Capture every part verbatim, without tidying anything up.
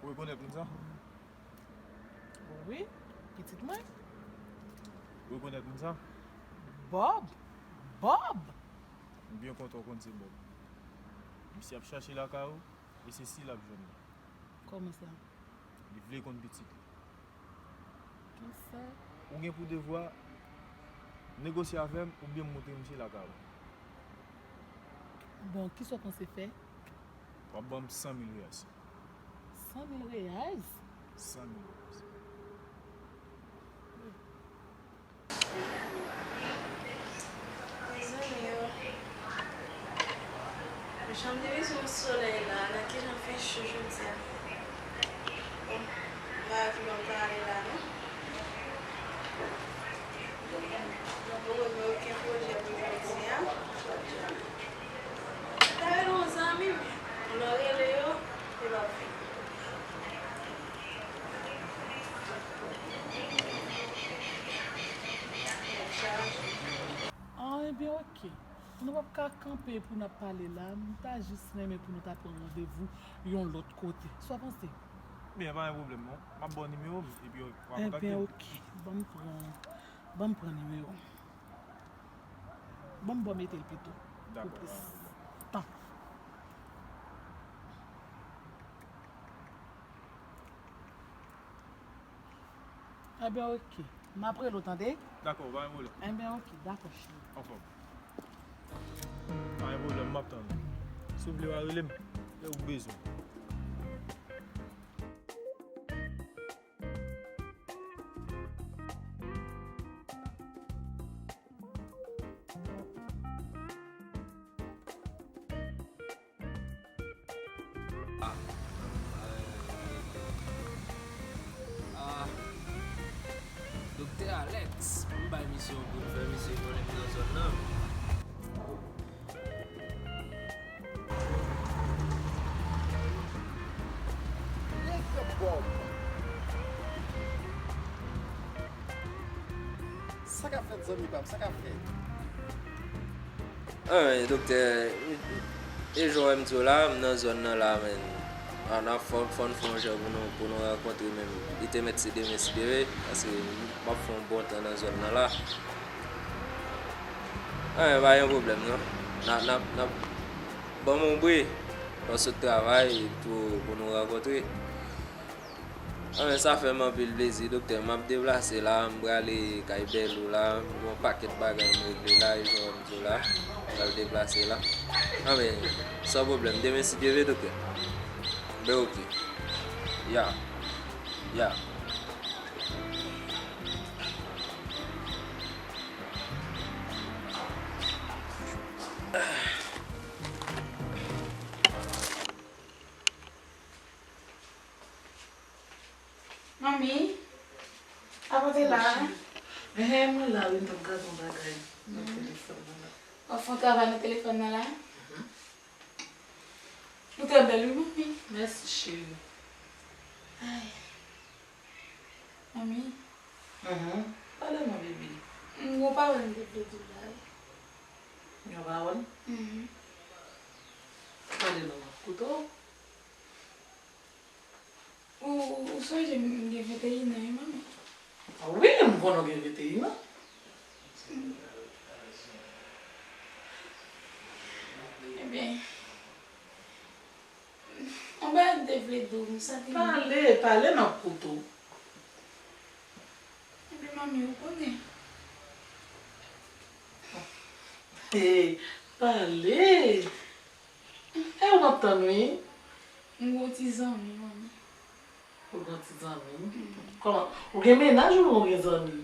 Ou rekonèt moun sa? Wi, pitit mwen. Ou rekonèt moun sa? Bob! Bob! M byen kontan w konn se Bob. Misye ap chache lakay ou, e se si l ap jwenn li. Kòman sa? Li vle konn pitit ou. Kisa? Ou gen pou devwa negosye avè m oubyen m montre misye lakay ou. Bon, kisa w panse fè? W ap ban m san mil reyals. San mil reyals? San mil reyals. Mezanmi o. Jan m te bezwen yon solèy la, nan kijan fè cho jodi a. Bon, m pa vle m pa ale la non. Mwen poko gen okenn pwojè pou jodi a. Ta rele yon zanmi m. Lè w rele yo, yo p ap vini. Ah, ebyen, oke. Nou p ap ka kanpe pou n ap pale la. M ta jis renmen pou nou ta pran randevou yon lòt kote. Sa w panse? Byen, pa gen pwoblèm, non. M ap ba w nimewo m, epi w a kontakte m. Ebyen, oke. Ban m pran, ban m pran nimewo w. Ban m ba w mete l pito. Pou plis tan. Ebyen, oke. M ap rele w, tande? Dakò, pa gen pwoblèm. Ebyen, oke, dakò, cheri. Anfòm. Pa gen pwoblèm, m ap tann ou. Si w vle, w a rele m lè w bezwen. Ah, Doktè Alex, m bay misye yon kout fè, misye konnen m nan zòn nan. Nèg Bob. Sa k ap fèt, zanmi pa m? Sa k ap fèt? Anben, doktè, e jan w wè m di w la, m nan zòn nan la, men. An, n ap fò, fò n fè yon jan pou nou, pou nou rankontre, men li te mèt se demen, si Dye vle, paske m ap fè yon bon tan nan zòn nan la. Anben, pa gen pwoblèm, non. N a, n ap, n ap, ban m yon bri, fò sot travay, pou, pou nou rankontre. Anben, sa fè m anpil plezi, doktè. M ap deplase la, m prale kay bèl ou la. M gen yon pakèt bagay m regle la, e jan w di w la. M pral deplase la. Anben, san pwoblèm. Demen, si Dye vle, doktè. Ben, oke. Ya. Ya. Manmi, apa w te la? Enhen, mwen la wi, m t ap gade yon bagay nan telefòn nan la. W ap fè yon travay nan telefòn nan la? Mhm. Ou trè bèl wi, manmi. Mèsi, cheri. Ay. Manmi. Mhm. Pale non, bebe. M gon pawòl m te vle di w la wi. Yon pawòl? Mhm. Pale non, m ap koute w. Ou, ou sonje m gen venteyen an, wi, manmi? Wi, m konnen w gen venteyen an. Ebyen, yon bagay m te vle di w, m santi m... Pale, pale, m ap koute w. Ebyen, Manmi, ou konnen. Hey, pale! E ou m ap tann, wi. M gon ti zanmi, manmi. Ou gon ti zanmi? Kòman? Ou gen mennaj oubyen ou gen zanmi?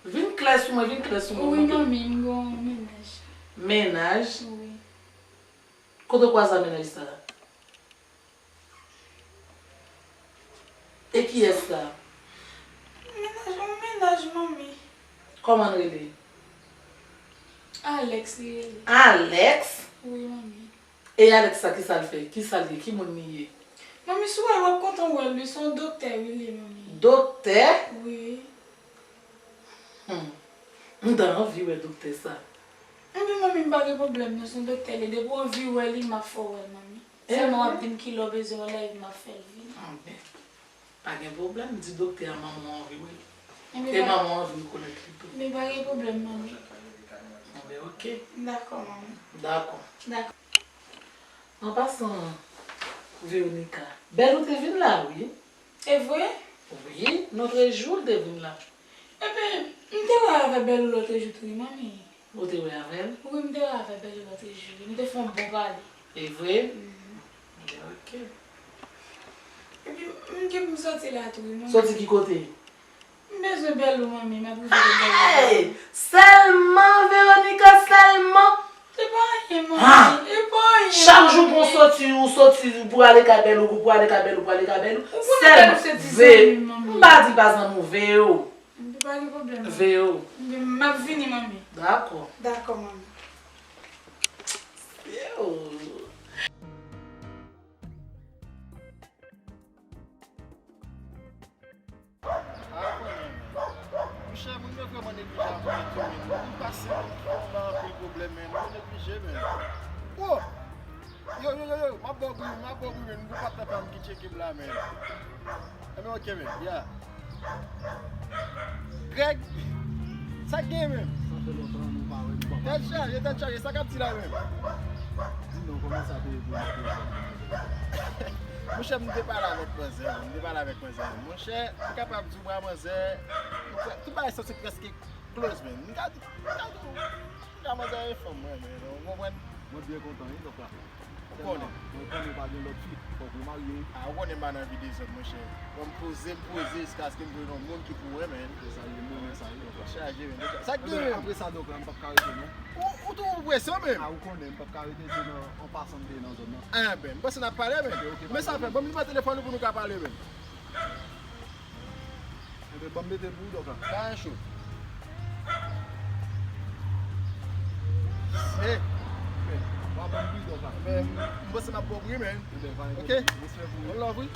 Vin klè sou mwen, vin klè sou mwen. Wi, manmi, m gon mennaj. Mennaj? Wi. Kote w kwaze ak mennaj sa? E kiyès sa? Mennaj, yon mennaj, manmi. Kòman l rele? Alex li rele. Alex? Wi, manmi. E Alex sa, kisa l fè? Kisa l ye? Ki moun li ye? Manmi, si w wè l, w ap kontan wè l, wi, se yon doktè, wi, li ye, manmi. Doktè? Wi. Hmm. M ta anvi wè doktè sa. Ebyen, manmi, m pa gen pwoblèm, non, se yon doktè, li ye. Depi w anvi wè li, m ap fè w wè l, manmi. Sèlman w ap di m kilè w bezwen yon lè epi m ap fè l vini. Anben, pa gen pwoblèm, di doktè a manman w anvi wè l. E manman w anvi rekonèt li tou. Ebyen, pa gen pwoblèm, manmi. Anben, oke. Dakò, manmi. Dakò. Dakò. An pasan, Veronica, Bèlou te vin la, wi. E vre? Wi, lòtrejou l te vin la. Ebyen, m te wè avè Bèlou lòtrejou tou, wi, manmi. Ou te wè avè l? Wi, m te wè avè Bèlou lòtrejou. Nou te fè yon bon pale. E vre? Mhm. Ebyen, oke. Epi, m gen pou m soti la tou, wi, manmi. Soti ki kote? M bezwen Bèlou, manmi, m ap rive de Bèlou. Hey! Sèlman, Veronica, sèlman? E pa anyen, manmi, e pa anyen, manmi. Chak jou pou w soti, ou soti pou ale kay Bèlou, pou ale kay Bèlou, pou ale kay Bèlou. Ou konnen Bèlou se ti zanmi m, manmi. M pa di pa zanmi w, veye w. M pa gen pwoblèm, manmi. Veye w. M ap vini, manmi. Dakò. Dakò, manmi. Veye w. Ah, konnen, men. Monchè, moun yo vrèman neglije avè w tou, men. Moun pase moun ki konn ba anpil pwoblèm, men. Moun yo neglije, men. Oh! Yo, yo, yo, yo, m ap ba w bri, m ap ba w bri, men. M gon patnè pa m ki tcheke m la, men. Enben, oke, men. Ya. Greg, sa k gen, men? Sa fè lontan nou pa wè, nou pa pale. Tèt chaje, tèt chaje, sa k ap di la, men? Di non, kòman sa te ye pou w nan telefòn? Monchè, m te pale avèk manzè, m te pale avèk manzè. Monchè, m kapab di w, bra manzè, tout bagay santi prèske close, men. M ka di, m ka di w, m ka manzè e fanm mwen, men, ou konprann? Mwen byen kontan, wi, donk la. Ou konnen. Mwen konnen pa gen lòt fi, fòk ou marye. A, ou konnen m pa nan vi dezòd, monchè. Bon, m poze, m poze, jiskaske m jwenn yon moun ki pou mwen, men. Se sa, li mwen, sa, wi, donk la. Chaje, men, donk la. Sa k gen, men? Apre sa, donk la, m p ap ka rete, non. Ou, ou twò prese, menm. A, ou konnen, m p ap ka rete, se nan, an pasan m te nan zòn nan. Enben, m panse n ap pale, men. Ok, ok, men sa fè, ban m nimewo telefòn ou pou nou ka pale, men. Enben, ban m mete pou ou, dòk la. Pa gen cho. Hey. Enben, w a ban m bri, dòk la. Enben, m panse m ap ba w bri, men. Enben, pa gen pwoblèm. Ok. Respè pou ou. One love, wi.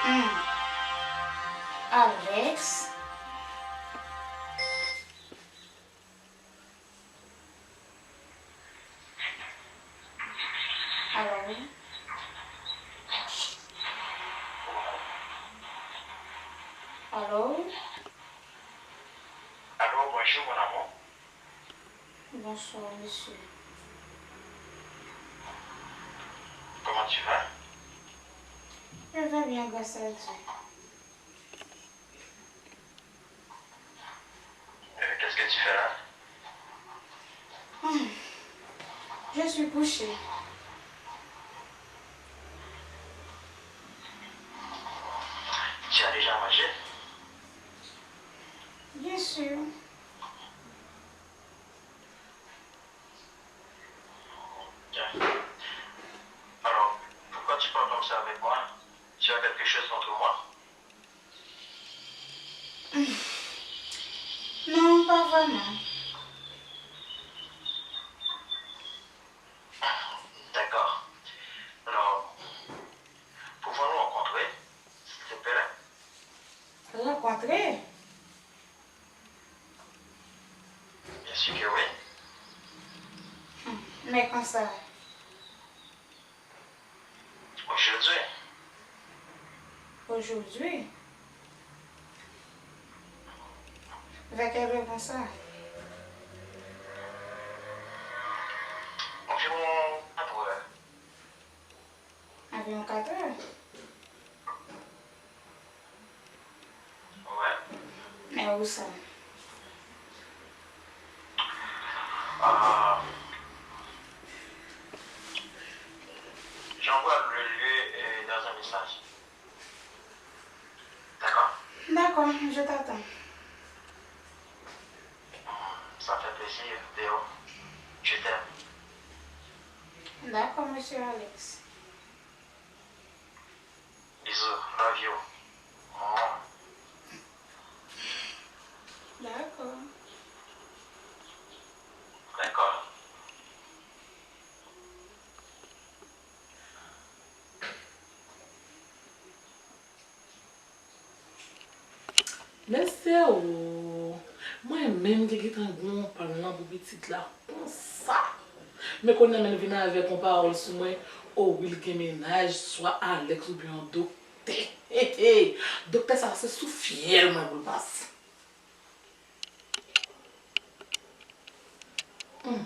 Mm-mm. Alex. Alo, wi. Alo, wi. Allô, bonjour mon amour. Bonsoir, monsieur. Comment tu vas? Je vais bien, grâce à Dieu. Euh, qu'est-ce que tu fais là? Hmm. Je suis couchée. Tu as déjà mangé? Bien sûr. Bien. Alors, pourquoi tu parles comme ça avec moi? Tu as quelque chose contre moi? Non, pas vraiment. D'accord. Alors, pouvons-nous rencontrer, s'il te plaît? Rencontrer? Bien sûr que oui. Hmm, mais quand ça? Aujourd'hui. Aujourd'hui? Vè kèl lè konsa? Anviwon katrè. Anviwon katrè? Wè. Men ou sa? Ah. J'envoie le lieu, euh, dans un message. D'accord? D'accord, je t'attends. Ça fait plaisir, Théo. Je t'aime. D'accord, monsieur Alex. Bisous, love you. Mouah. D'accord. D'accord. Mesye o, mwen menm ki gentan gon plan pou pitit la konsa. Men kounye a men vin avèk yon pawòl sou mwen, o wi l gen mennaj, swa Alex oubyen yon doktè. He, he, he. Doktè sa se sou fyèl mwen pou l pase. Hmm.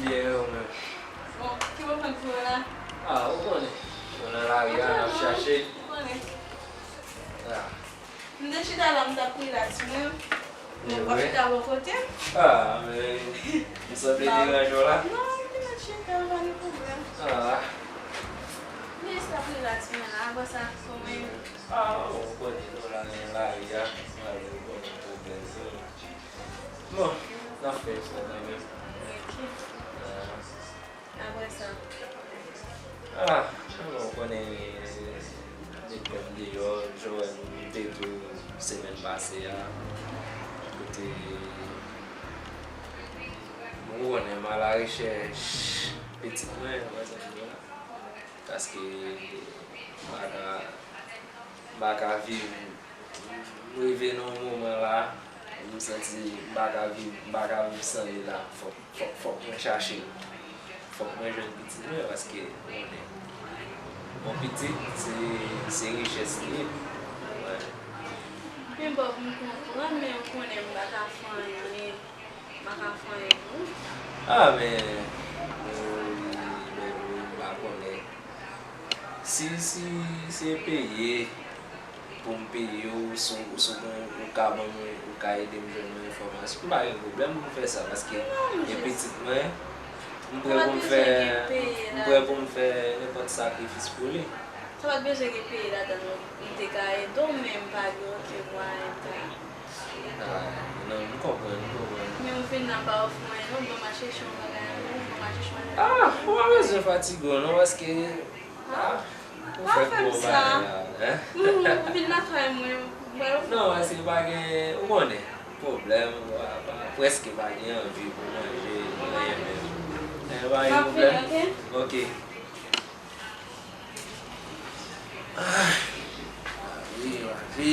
Byen, ou menm? Bon, ki bò w konn pou yo la? Ah, ou konnen. Nou nan lari a, n ap chache. Ou konnen. Ah. M te chita la, m t ap relax mwen. Bon, w ap chita bò kote m? Ah, men, m sanble deranje w la? Non, m te mèt chita, pa gen pwoblèm. Ah. M te jis ap relax mwen la, apre sa, kòman e? Ah, bon, ou konnen, nou la nan lari a, lari a, ou konnen pwoblèm yo. Bon, n ap fè efò kanmenm. Ok. Ah. Apre sa? Ah, ou konnen, depi m deyò, jan w wè m te di w semèn pase a, kote, ou konnen, m alarechèch pitit mwen, ou wè sa m di w la. Paske m pa ka, m pa ka viv, m rive nan yon moman la, m santi m pa ka viv, m pa ka viv san li la. Fòk, fòk, fòk mwen chache l. Fòk mwen jwenn pitit mwen, paske, ou konnen, yon pitit, se, se richès li ye. Wi. Men Bob, m konprann, men ou konnen m pa ka fè anyen. M pa ka fè anyen pou ou. Ah, men, men, men, m pa konnen. Si, si se peye pou m peye w, si w, si w gen, ou ka ban mwen, ou ka ede m jwenn yon enfòmasyon, m pa gen pwoblèm pou m fè sa, paske e pitit mwen, m prè pou m fè, m prè pou m fè nenpòt sakrifis pou li. Sa pa t bezwen gen peye ladan l non. M te ka ede w, men m pa gen okenn mwayen m ta. Ah, non, m konprann, m konprann. Men ou vin la pa ofri mwen non, ban m al chèche yon bagay avè w, ban m al chèche yon bagay. Ah, ou pa bezwen fatige w non, paske, ah, ou fèk bon bagay la, hein? Ou vin lakay mwen, m pral ofri w. Non, paske pa gen, ou konnen, pwoblèm, pa, pa, prèske pa gen anvi pou manje, pou anyen menm. Eh, pa gen pwoblèm. M ap vini, ok? Ok. Ah, lavi, lavi.